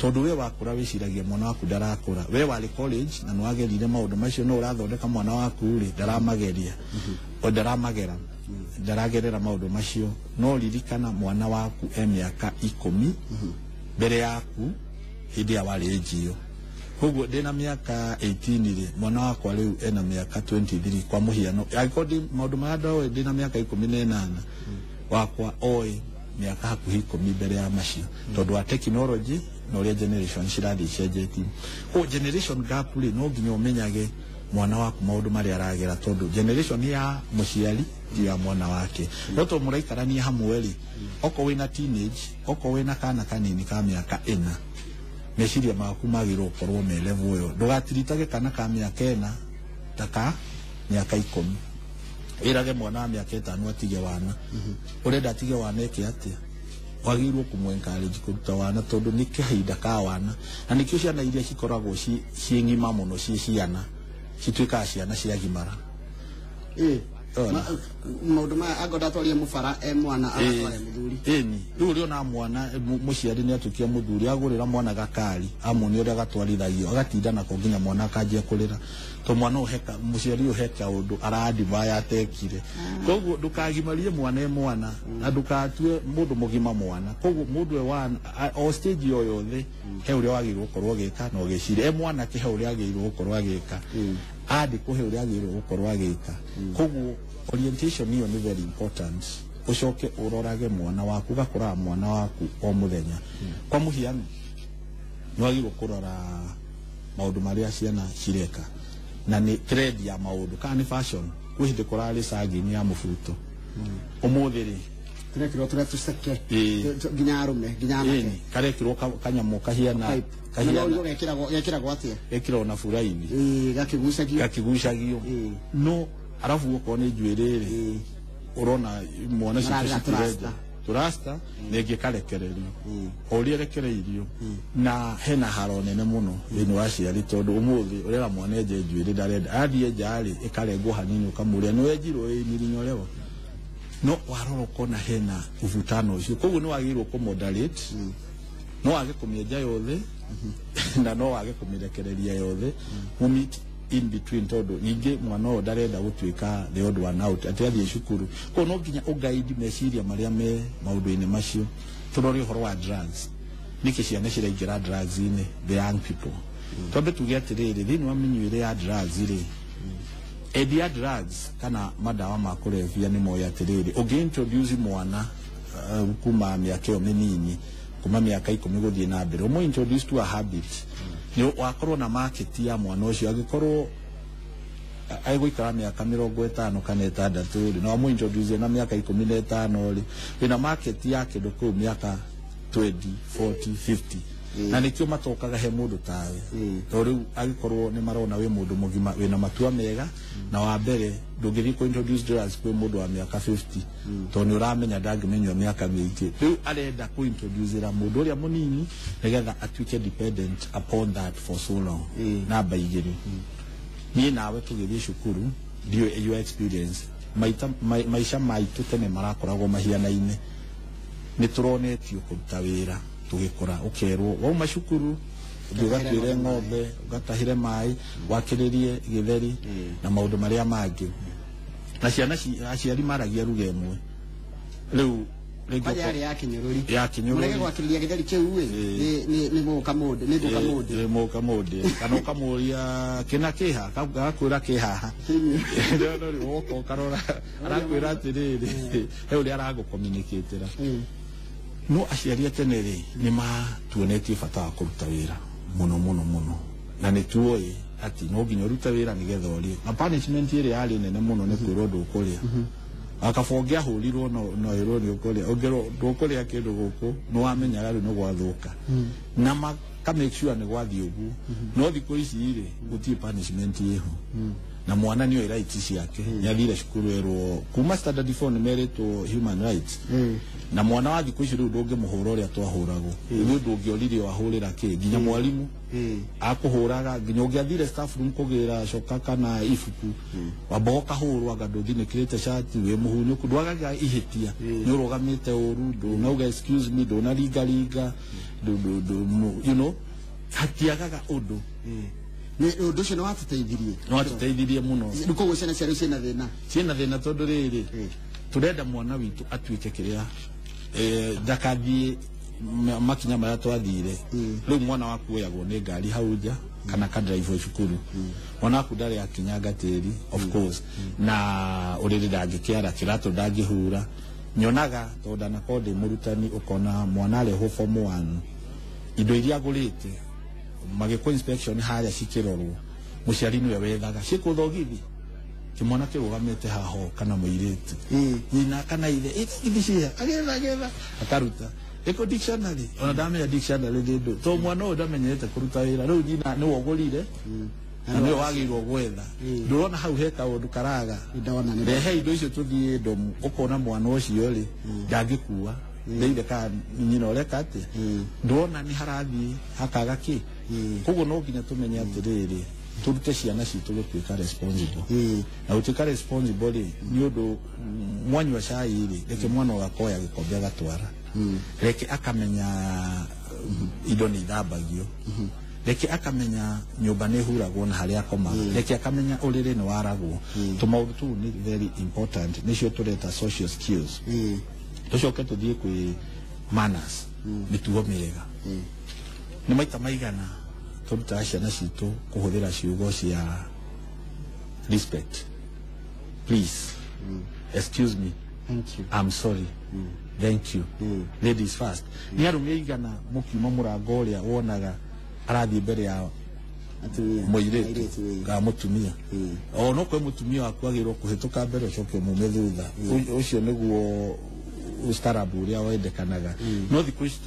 tondũ we wakũra wĩciragia mwana waku ndarakũra. We warĩ college na nĩwagerire maũndũ macio, no ũrathondeka mwana waku rĩ, ndaramageria o ndaramagera ndaragerera maũndũ macio. No ririkana mwana waku e mĩaka 10 mbere yaku hĩndĩ ya warĩ njio. Koguo ndĩna mĩaka 18 rĩ, mwana wakwa rĩu ena mĩaka 23 kwa mũhiano. Angĩkorwo ndĩ maũndũ marĩa ndoĩ ndĩna mĩaka 18, wakwa oĩ mĩaka hakuhĩ 10 mbere ya macio, tondũ wa technology na ũrĩa generation cirathiĩ icenjetie. Koguo generation gap rĩ, no nginya ũmenyage mwana waku maũndũ marĩa aragera, tondũ generation ya mũciari ti ya mwana wake. No to mũraikarania hamwe rĩ, okorwo wĩna teenage, okorwo wĩna kana kanini ka mĩaka 4, meciria maku magĩrĩirwo gũkorwo me level ĩyo. Ndũgatiritage kana ka mĩaka 4 ta ka mĩaka 10. Ĩrage mwana wa mĩaka 5 atige wana. Ũrenda atige wana eke atĩa? Wagĩrĩirwo kũmũ encourage kũruta wana, tondũ nĩ kahinda ka wana, na nĩkĩo ciana iria cikoragwo ciĩ ng'ima mũno ciĩ ciana cituĩkaga ciana ciagimara. Maũndũ maya angorwo ndatwarire mũbara e mwana agatware mũthuri. Ĩni rĩu ũrĩona mwana mũciari nĩ atuĩkire mũthuri, agũrĩra mwana gakari, amuonia ũrĩa gatwarithagio, agatinda nako nginya mwana akanjia kũrĩra, to mwana ũheka mũciari ũyũ he kaũndũ aradivaya atekire. Koguo ndũkagimarie mwana e mwana, na ndũgatue mũndũ mũgima mwana. Koguo mũndũ e wana o stage o yothe he ũrĩa wagĩrĩirwo gũkorwo agĩka na ũgĩciria. E mwanake he ũrĩa agĩrĩirwo gũkorwo agĩka, andĩkwo he ũrĩa agĩrĩirwo gũkorwo agĩka. Koguo orientation ĩyo nĩ very important. Ũcoke ũrorage mwana waku, ũgakoraga mwana waku o mũthenya. Kwa mũhiano nĩ wagĩrĩirwo kũrora maũndũ marĩa ciana cireka, na nĩ trend ya maũndũ kana nĩ fashion. Kwĩ hĩndĩ kũrarĩ cagi-inĩ ya mũbuto, ũmũthĩ rĩ Tũrekĩrwo tũrĩa tũceke nginya arũme nginya anake, karekĩrwo kanyamũ kahiana gekĩragwo atĩa? Gekĩragwo na buraini, gakĩgucagio, no arabu okorwo nĩ njuĩrĩ rĩ, ũrona mwana citũ citirenja tũrasta, na ĩngĩ ĩkarekererio o ũrĩa ĩrekereirio, na hena haro nene mũno thĩinĩ wa aciari, tondũ ũmũthĩ ũrera mwana enje njuĩrĩ ndarenda, athiĩ nja rĩ ĩkarengwo hanini, ũkamũria nĩ wenjirwo ĩ nirinyorewa, no warora ũkona hena ũvutano ũcio. Koguo nĩ wagĩrĩirwo kũ moderate, no wage kũmĩenja yothe na no wage kũmĩrekereria yothe, mũmeet in between, tondũ ningĩ mwana ũyũ ndarenda gũtuĩka the odd one out atĩ athiĩ cukuru. Koguo no nginya ũguide meciria marĩa me maũndũ-inĩ macio. Tũrore ũhoro wa drugs, nĩkĩ ciana ciraingĩra drugs-inĩ, the young people. Twambe tuge atĩrĩrĩ, thĩinĩ wa mĩnyuĩre ya drugs rĩ, endia drugs kana madawa ma kũrebia nĩ moĩ atĩrĩrĩ, ũngĩ introduce mwana kuma mĩaka ĩyo mĩnini, kuma mĩaka 10 gũthiĩ na mbere, ũmũ introduce to a habit, nĩ wakorwo na market ya mwana ũcio. Angĩkorwo agũikara mĩaka 50 kana 60 rĩ, na wamũ introduce na mĩaka 15 rĩ, wĩna market ya kĩndũ kĩu mĩaka 20, 40, 50, na nĩkĩo matokaga he mũndũ tawe, tondũ rĩu angĩkorwo nĩ marona wĩ mũndũ mũgima wĩna matua mega, na wa mbere ndũngĩthiĩ kũ introduce drugs kwĩ mũndũ wa mĩaka 50, tondũ nĩ ũramenya ndangĩmenyua mĩaka mĩingĩ. Rĩu arenda kũ introduce ra mũndũ ũrĩa mũnini nĩgetha atuĩke dependent upon that for so long. Namba 2, niĩ nawe tũgĩthiĩ cukuru, ndiũĩ your experience, maica maitũ tene marakoragwo mahianaine, nĩ tũronetio kũruta wĩra tũgĩkũra, ũkerwo wauma cukuru ũthiĩ ũgatuĩre ng'ombe, ũgatahĩre maĩ, wakĩrĩrie gĩtheri na maũndũ marĩa mangĩ. Na ciana aciari maragia ruga ĩmwe. Rĩu rĩngĩ Kwanja yarĩ ya kĩnyũrũri. Ya kĩnyũrũri. Mũrege gwakĩrĩria gĩtheri kĩu ĩ, nĩ mũka mũndĩ, nĩ ngũka mũndĩ. Ĩ, mũka mũndĩ kana ũkamũria kĩna kĩha agakwĩra kĩhaha. No rĩu woka ũkarora arakwĩra atĩrĩrĩ, he ũrĩa aragũkominikĩtĩra. No aciari a tene rĩ, nĩ matuonetie bata wa kũruta wĩra mũno mũno mũno, na nĩ tuoĩ atĩ no nginya ũrute wĩra nĩgetha ũrĩe. Na punishment ĩrĩa yarĩ nene mũno nĩ kwĩrwo ndũkũrĩa. Akaba ũngĩahũrirwo no ĩrwo nĩ ũkũrĩa, ũngĩrwo ndũkũrĩa kĩndũ gũkũ, nĩ wamenyaga rĩu nĩ gwathuka, na maka make sure nĩ gwathiĩ ũguo. No thikũ ici rĩ, gũtirĩ punishment ĩho, na mwana nĩ oĩ rights ciake. Nĩ athire cukuru erwo kuma standard 4 nĩ merĩtwo human rights. Na mwana wa thikũ ici rĩu ndũngĩmũhũra ũrĩa twahũragwo. Rĩu ndũngĩoririe wahũrĩra kĩ, nginya mwarimũ akũhũraga, nginya ũngĩathire staff room kũgĩra coka kana ibuku, wamba ũkahũrwo anga ndũthinĩkĩrĩte cati, wĩ mũhunyũku, ndwagaga ihĩtia, nĩ ũrũgamĩte ũru, ndũnauga excuse me, ndũnaringaringa, you know, hatiagaga ũndũ. Nĩ ũndũ ũcio nĩ watũteithirie. Nĩ watũteithirie mũno. Rĩu koguo ciana cia rĩu ciĩna thĩna. Ciĩna thĩna tondũ rĩrĩ, tũrenda mwana witũ atuĩke kĩrĩa, ndakathiĩ makinya marĩa twathire. Rĩu mwana waku oyagwo nĩ ngari hau nja kana kadrive cukuru. Mwana waku ndarĩ akinyanga tĩri, of course, na ũrĩrĩ ndangĩkĩara, kĩratũ ndangĩhura. Nyonaga tondũ ndanakorwo ndĩ mũrutani, ũkona mwana arehwo form 1, indo iria agũrĩte magĩkwo inspection harĩa cikĩrorwo, mũciari nĩwe wethaga cikũthogithi kĩmwana kĩrũgamĩte haho kana mũirĩtu, nyina kana ithe, ithogithi ciha, agetha agetha akaruta ĩko dictionary, ona ndamenya dictionary nĩ ndũ, to mwana ũyũ ndamenyerete kũruta wĩra. Rĩu nyina nĩwe ũgũrire na nĩwe wagĩrĩirwo gwetha. Ndũrona hau he kaũndũ karaga? Ndona nĩ. Rehe indo icio tũthiĩ ndomu, ũkona mwana ũcio rĩ ndangĩkua ndeire ka nyina ũreka atĩa. Ndũrona nĩ harathiĩ hakaga kĩ? Koguo no nginya tũmenye atĩrĩrĩ, tũrute ciana citũ gũtuĩka responsible. Na gũtuĩka responsible rĩ, nĩ ũndũ mwanyua cai rĩ, reke mwana ũyũ akoya gĩkombe agatwara, reke akamenya indo nĩ ithambagio, reke akamenya nyũmba nĩ huragwo na harĩa akomaga, reke akamenya ũrĩrĩ nĩ waragwo. Tũmaũndũ tũu nĩ very important, nĩcio tũreta social skills. Tũcoke tũthiĩ kwĩ manners, mĩtugo mĩega. Nĩ maita maigana tũrutaga ciana citũ kũhũthĩra ciugo cia respect? Please, excuse me. Thank you. I'm sorry, thank you, ladies first. Nĩ arũme aigana mũkiuma mũrango ũrĩa wonaga arathiĩ mbere ya atumia, mũirĩtu airĩtu, kana mũtumia? O no kwĩ mũtumia waku agĩrĩirwo kũhĩtũka mbere ũcoke ũmume thutha. Ũcio nĩguo ustarabu ũrĩa wendekanaga. No thikũ ici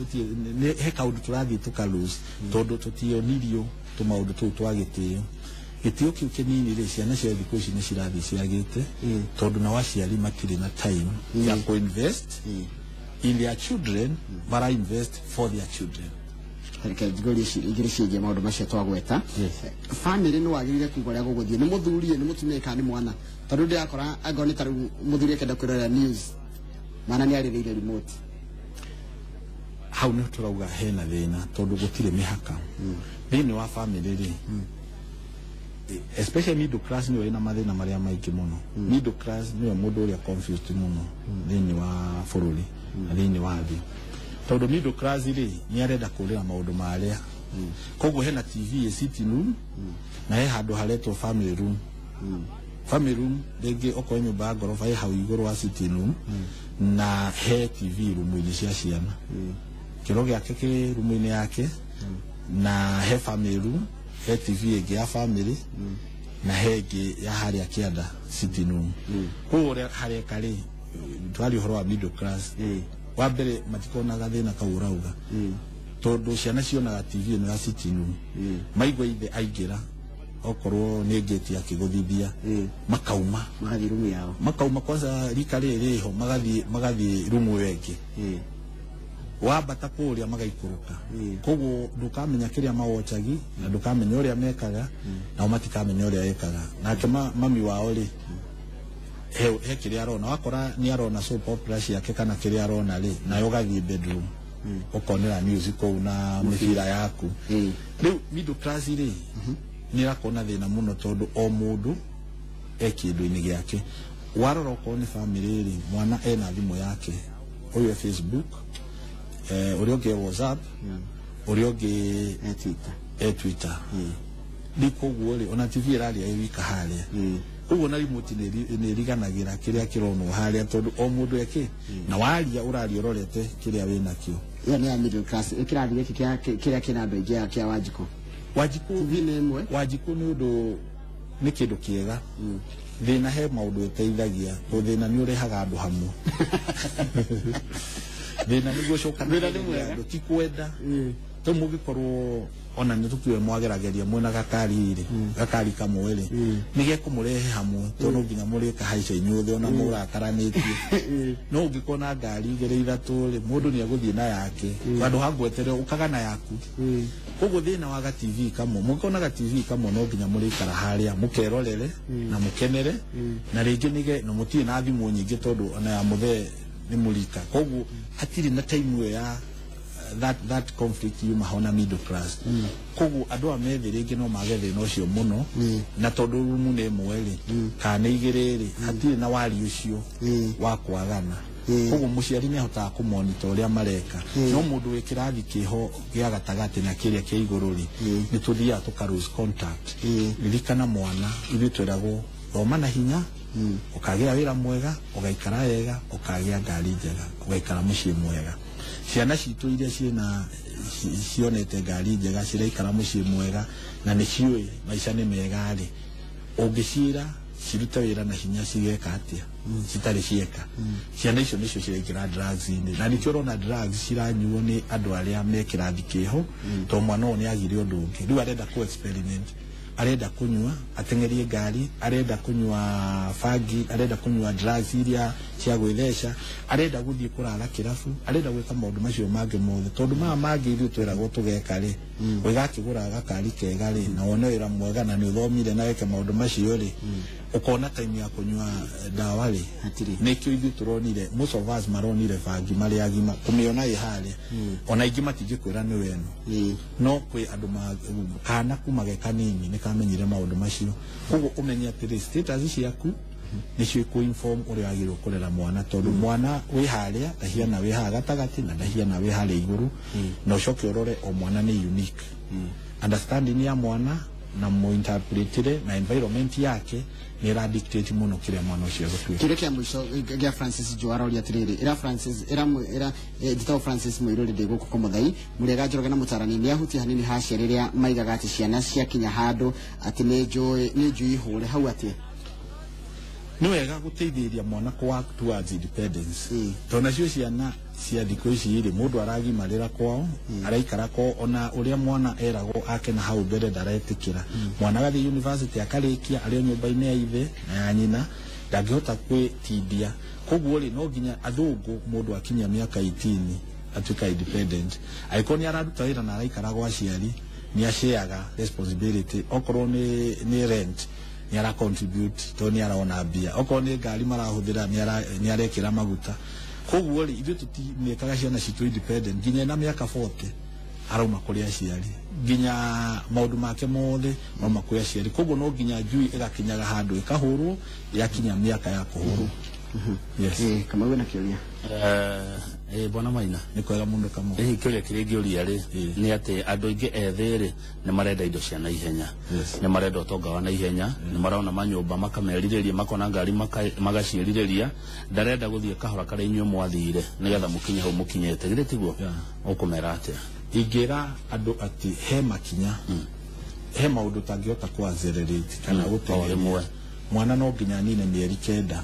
he kaũndũ tũrathiĩ tũka lose tondũ tũtionirio tũmaũndũ tũu twa gĩtĩo. Gĩtĩo kĩu kĩnini rĩ, ciana cia thikũ ici nĩ cirathiĩ ciagĩte tondũ nao aciari matirĩ na time ya kũ-invest in their children, bara invest for their children. Reke njigurie igĩrĩ ciĩgiĩ maũndũ macio twagweta. Family nĩ wagĩrĩire kuga ũrĩa gũgũthiĩ, nĩ mũthuri, nĩ mũtumia kana nĩ mwana? Tondũ ndĩrakora angorwo nĩ ta rĩu mũthuri akĩenda kwĩrorera news, mwana nĩ arĩrĩire remote. Hau nĩ tũrauga hena thĩna tondũ gũtirĩ mĩhaka thĩinĩ wa family rĩ, especially middle class nĩyo ĩna mathĩna marĩa maingĩ mũno. Middle class nĩyo mũndũ ũrĩa confused mũno thĩinĩ wa bũrũri na thĩinĩ wa thĩ, tondũ middle class rĩ, nĩ arenda kũrĩra maũndũ marĩa. Koguo hena TV ĩ sitting room na he handũ haretwo family room. Family room rĩngĩ okorwo nyũmba ya ngoroba ĩ hau igũrũ wa sitting room, na he TV rumu-inĩ cia ciana, kĩro gĩake kĩ rumu-inĩ yake, na he family room, he TV ĩngĩ ya family, na he ĩngĩ ya harĩa kĩanda sitting room. Koguo ũrĩa hareka rĩ, twari ũhoro wa middle class, wa mbere matikonaga thĩna kau ũrauga, tondũ ciana cionaga TV ĩno ya sitting room, maigua ithe aingĩra, okorwo nĩ ngĩti akĩgũthithia, makauma. Magathiĩ rumu yao. Makauma kwanza rika rĩrĩ rĩho, magathiĩ rumu ĩyo ĩngĩ, wambata kũrĩa magaikũrũka. Koguo ndũkamenya kĩrĩa mawochagi na ndũkamenya ũrĩa mekaga, nao matikamenya ũrĩa ekaga. Nake mami wao rĩ, he kĩrĩa arona, wakora nĩ arona soap opera ciake kana kĩrĩa arona rĩ, nayo ũgathiĩ bedroom ũkonera news kũu na mĩbira yaku. Rĩu middle class rĩ, nĩ ĩrakorwo na thĩna mũno tondũ o mũndũ e kĩndũ-inĩ gĩake. Warora okorwo nĩ family rĩ, mwana ena thimũ yake. Ũyũ e Facebook, ũrĩa ũngĩ e WhatsApp, ũrĩa ũngĩ e Twitter. E Twitter. Rĩu koguo rĩ, ona TV ĩraria ĩ wika harĩa. Koguo na remote nĩ ĩriganagĩra kĩrĩa kĩronwo harĩa, tondũ o mũndũ eke na waria ũraria ũrorete kĩrĩa wĩnakĩo. Ĩyo nĩ ya middle class. Kĩrathi gĩkĩ kĩrĩa kĩna andũ aingĩ kĩa Wanjikũ. Wanjikũ. TV nĩ ĩmwe. Wanjikũ nĩ ũndũ, nĩ kĩndũ kĩega. Thĩna he maũndũ ĩteithagia, tondũ thĩna nĩ ũrehaga andũ hamwe. Thĩna nĩguo Thĩna nĩ mwega. ũcokanagĩrĩria andũ, ti kwenda to mũngĩkorwo ona nĩ tũkiwe mwagerageria mwĩna gakari rĩ, gakari kamwe rĩ, nĩ gekũmũrehe hamwe, tondũ no nginya mũrĩka haica inyuothe ona mũrakaranĩtie. No ũngĩkorwo na ngari igĩrĩ ithatũ rĩ, mũndũ nĩ egũthiĩ na yake handũ ha ngweterere ũkaga na yaku. Koguo thĩna wa ga TV kamwe, mũngĩkorwo na ga TV kamwe, no nginya mũrĩikara harĩa mũkerorere na mũkenere, na rĩngĩ nĩge na mũtirĩ na thimũ nyingĩ, tondũ ona ya mũthee nĩ mũrika. Koguo hatirĩ na time ĩyo ya that conflict yuma hona middle class. Koguo andũ aya methĩ rĩngĩ no mage thĩna ũcio mũno, na tondũ rumu nĩ ĩmwe rĩ, kana nĩ igĩrĩ rĩ, hatirĩ na wari ũcio wa kwagana. Koguo mũciari nĩ ahotaga kũmonita ũrĩa mareka. No mũndũ wĩ kĩrathi kĩho gĩa gatagatĩ na kĩrĩa kĩa igũrũ rĩ, nĩ tũthiaga tũka lose contact. Ririkana mwana, ithuĩ twĩragwo thoma na hinya, ũkagĩa wĩra mwega, ũgaikara wega, ũkagĩa ngari njega, ũgaikara mũciĩ mwega. Ciana citũ iria ciĩna cionete ngari njega, ciraikara mũciĩ mwega na nĩ ciũĩ maica nĩ mega rĩ, ũngĩciĩra cirute wĩra na hinya cigeka atĩa citarĩ cieka? Ciana icio nĩcio ciraingĩra drugs-inĩ, na nĩkĩo ũrona drugs ciranyuo nĩ andũ arĩa me kĩrathi kĩho, tondũ mwana ũyũ nĩ agire ũndũ ũngĩ, rĩu arenda kũ experiment, arenda kunyua ateng'erie ngari, arenda kunyua bangi, arenda kunyua drugs iria cia gwĩtheca, arenda gũthiĩ kũrara kĩrabu, arenda gwĩka maũndũ macio mangĩ mothe, tondũ maya mangĩ ithuĩ twĩragwo tũgeka rĩ, ũgakĩgũra gakari kega rĩ, na wone wĩra mwega na nĩ ũthomire na weke maũndũ macio rĩ, ũkona time ya kũnyua ndawa rĩ? Hatirĩ. Nĩkĩo ithuĩ tũronire, most of us maronire bangi marĩ agima, kũmĩona ĩ harĩa, ona aingĩ matingĩkwĩra nĩ weno. No kwĩ andũ kana kuma ge kanini nĩ kamenyire maũndũ macio. Koguo ũmenye atĩrĩ, status ciaku nĩcio ikũ-inform ũrĩa wagĩrĩirwo kũrera mwana, tondũ mwana wĩ harĩa ndahiana wĩ haha gatagatĩ na ndahiana wĩ harĩa igũrũ. Na ũcoke ũrore o mwana nĩ unique, understanding ya mwana na mũinterpretire na environment yake nĩ ĩra dictate mũno kĩrĩa mwana ũcio egũtuĩka. Kĩũria kĩa mũico gĩa Francis Joe, aroria atĩrĩrĩ, ĩra Francis, ĩra ĩra njĩtagwo Francis Mũirũrĩ, ndĩ gũkũ Komothai mũrĩega Njoroge na mũtarani. Nĩ ahutia hanini ha aciari rĩrĩa maigaga atĩ ciana ciakinya handũ atĩ nĩ njũĩ nĩ njui hũre hau atĩa? Nĩ wega gũteithĩrĩria mwana kũ work towards independence, tondũ nacio ciana cia thikũ ici rĩ, mũndũ aragimarĩra kwao, araikara kwao, ona ũrĩa mwana eragwo ake na hau mbere ndaretĩkĩra. Mwana agathiĩ university akarĩkia arĩ o nyũmba-inĩ ya ithe na ya nyina, ndangĩhota kwĩtindia. Koguo rĩ, no nginya athũngũ mũndũ akinyia mĩaka 18 atuĩka independent. Angĩkorwo nĩ araruta wĩra na araikara gwa aciari, nĩ ashareaga responsibility. Okorwo nĩ rent, nĩ ara contribute tondũ nĩ arona mbia. Okorwo nĩ ngari marahũthĩra, nĩ arekĩra maguta. Koguo rĩ, ithuĩ tũtimĩkaga ciana citũ independent nginya ena mĩaka 40 arauma kũrĩ aciari, nginya maũndũ make mothe mauma kũrĩ aciari. Koguo no nginya njui ĩgakinyaga handũ ĩkahũrwo yakinya mĩaka ya kũhũrwo, yes. Kamau wĩna kĩũria? Bwana Maina. Nĩ kwega mũno, Kamau. Kĩũria kĩrĩa ingĩũria rĩ, nĩ atĩ andũ aingĩ ethĩ rĩ, nĩ marenda indo cia naihenya, nĩ marenda ũtonga wa naihenya, nĩ marona manyũmba makamerirĩria, makona ngari magaciĩrirĩria, ndarenda gũthiĩ kahora karĩa inyuĩ mwathire nĩgetha mũkinye hau mũkinyĩte. Githĩ tiguo? Yeah. Ũkũmera atĩa? Ingĩra andũ atĩ he makinya, he maũndũ ũtangĩhota kũ accelerate kana O gũteng'eria. rĩmwe. Mwana no nginya anine mĩeri 9.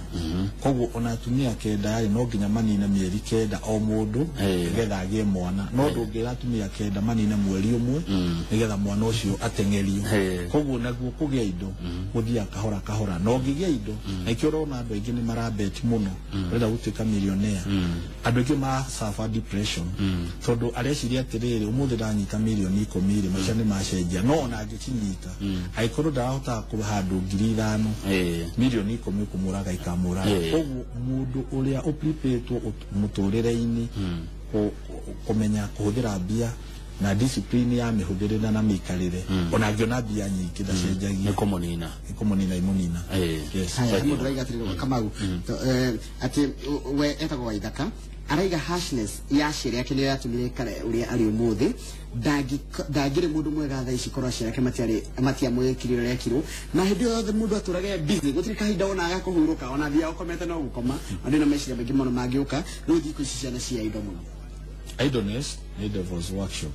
Koguo ona atumia 9 rĩ, no nginya manine mĩeri 9 o mũndũ nĩgetha agĩe mwana. No ndũngĩra atumia 9 manine mweri ũmwe nĩgetha mwana ũcio ateng'erio. Koguo naguo kũgĩa indo gũthiaga kahora kahora, na ũngĩgĩa indo, na ikĩo ũrona andũ aingĩ nĩ marabet mũno, ũrenda gũtuĩka millionaire. Andũ aingĩ ma suffer depression tondũ areciria atĩrĩrĩ, ũmũthĩ ndanyita mirioni 10 rĩ, maica nĩ macenjia. No ona angĩcinyita, angĩkorwo ndarahota kũhandũ 5,000, mirioni 10 kũmũraga ikamũraga. Koguo mũndũ ũrĩa ũprepĩtwo mũtũrĩre-inĩ kũmenya kũhũthĩra mbia na discipline ya mĩhũthĩre na mĩikarĩre, ona angĩona mbia nyingĩ ndacenjagia. Nĩ kũmũnina. Nĩ kũmũnina imũnina. Yes. Haya, mũndũ raiga atĩrĩrĩ, Kamau, atĩ we etagwo Waithaka. Araiga harshness ya aciari ake nĩyo yatũmire ikare ũrĩa arĩ ũmũthĩ. Ndangĩrĩ mũndũ mwega thaa ici korwo aciari ake matiamwĩkire ũrĩa ekirwo. Na hĩndĩ ĩyo yothe mũndũ atũraga e busy, gũtirĩ kahinda ona ga kũhurũka, ona athiaga ũkomete no gũkoma. Andũ na meciria maingĩ mũno mangĩũka. Rĩu thikũ ici ciana cia indo mũno. Idleness nĩ devil's workshop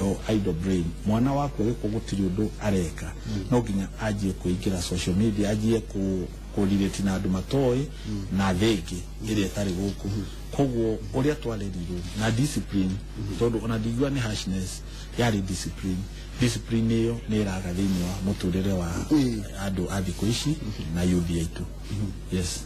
o idle brain. Mwana waku agĩkorwo gũtirĩ ũndũ areka, no nginya anjie kũingĩra social media, anjie kũ relate na andũ matoĩ na thĩ ĩngĩ ĩrĩa ĩtarĩ gũkũ. Koguo ũrĩa twarerirwo na discipline, tondũ ona ndingiuga nĩ harshness, yarĩ discipline. Discipline ĩyo nĩ ĩraga thĩinĩ wa mũtũrĩre wa andũ a thikũ ici na youth aitũ. Yes.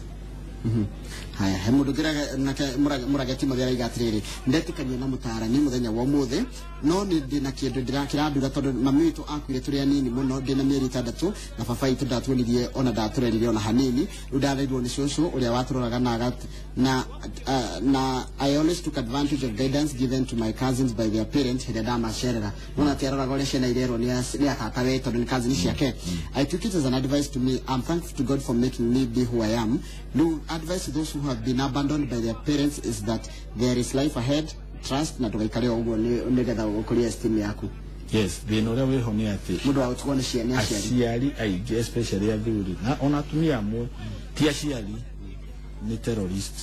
Haya, he mũndũ ũngĩ nake Mũrage Timothy araiga atĩrĩrĩ, ndetĩkania na mũtaarani mũthenya wa ũmũthĩ, no nĩ ndĩ na kĩndũ kĩrandura tondũ mami witũ akuire tũrĩ anini mũno, ndĩ na mĩeri 6, na baba witũ ndatuonirie ona ndatũrerire ona hanini. Rĩu ndarerirwo nĩ cũcũ ũrĩa watũroraga na I always took advantage of guidance given to my cousins by their parents hĩndĩ ĩrĩa ndamacerera. Nona atĩ aroraga ũrĩa ciana irerwo nĩ atatawe tondũ nĩ cousin ciake. I took it as an advice to me. I'm thankful to God for making me be who I am. No advice to those who have been abandoned by their parents is that there is life ahead. Trust na ndũgaikare o ũguo nĩgetha ũkũrie esteem yaku. Yes, thĩna ũrĩa wĩho nĩ atĩ mũndũ wa gũtigwo nĩ ciana aciari, aciari aingĩ, especially athuri na ona atumia amwe, ti aciari, nĩ terrorist.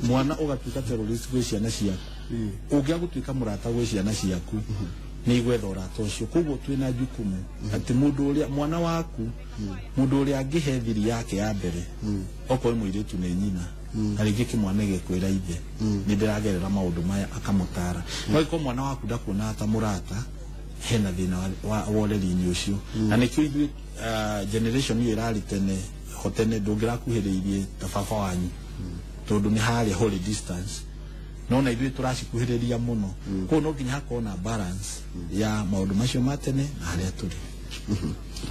Mwana ũgatuĩka terrorist gwĩ ciana ciaku, ũngĩaga gũtuĩka mũrata gwĩ ciana ciaku, nĩ igwetha ũrata ũcio. Koguo twĩna jukumu atĩ mũndũ ũrĩa mwana waku, mũndũ ũrĩa angĩhe thiri yake ya mbere, okorwo nĩ mũirĩtu nĩ nyina, na rĩngĩ kĩmwana gĩkwĩra ithe nĩ ndĩragerera maũndũ maya, akamũtara. No angĩkorwo mwana waku ndakuonaga ta mũrata, hena thĩna wa ũreri-inĩ ũcio. Na nĩkĩo ithuĩ generation ĩyo ĩrarĩ tene ho tene, ndũngĩrakuhĩrĩirie ta baba wanyu tondũ nĩ harĩa holy distance, no na ithuĩ tũracikuhĩrĩria mũno. Koguo no nginya hakorwo na balance ya maũndũ macio ma tene na harĩa tũrĩ.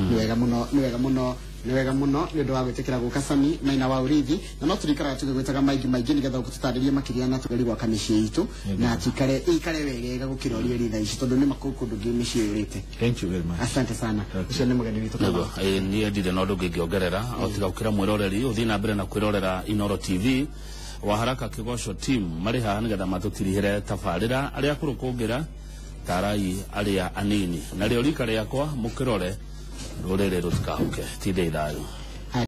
Nĩ wega mũno, nĩ wega mũno, nĩ wega mũno nĩ ũndũ wa gwĩtĩkĩra gũka Sami Maina wa Ũrĩithi, na no tũrĩikaraga tũgĩgwĩtaga maingĩ maingĩ nĩgetha ũtũtarĩrie makĩria na tũgerie gwaka mĩciĩ itũ na tuikare ĩikare wegega gũkĩra ũrĩa ĩrĩ thaa ici, tondũ nĩ makũu kũndũ ngĩ mĩciĩ yũrĩte. Thank you very much. Asante sana. Ũcio nĩ mũgeni witũ. Nĩguo niĩ ndirĩ na ũndũ ngĩngĩongerera o tiga gũkĩra mwĩroreri ũthiĩ na mbere na kwĩrorera Inoro TV. Wa Haraka Kĩgoco team marĩ haha nĩgetha matũtirihĩre tabarĩra. Arĩa akũrũ kũngĩra tarai arĩa anini, narĩo rika rĩakwa mũkĩrore rũrĩrĩ rũtikahuke. Tindei thayũ.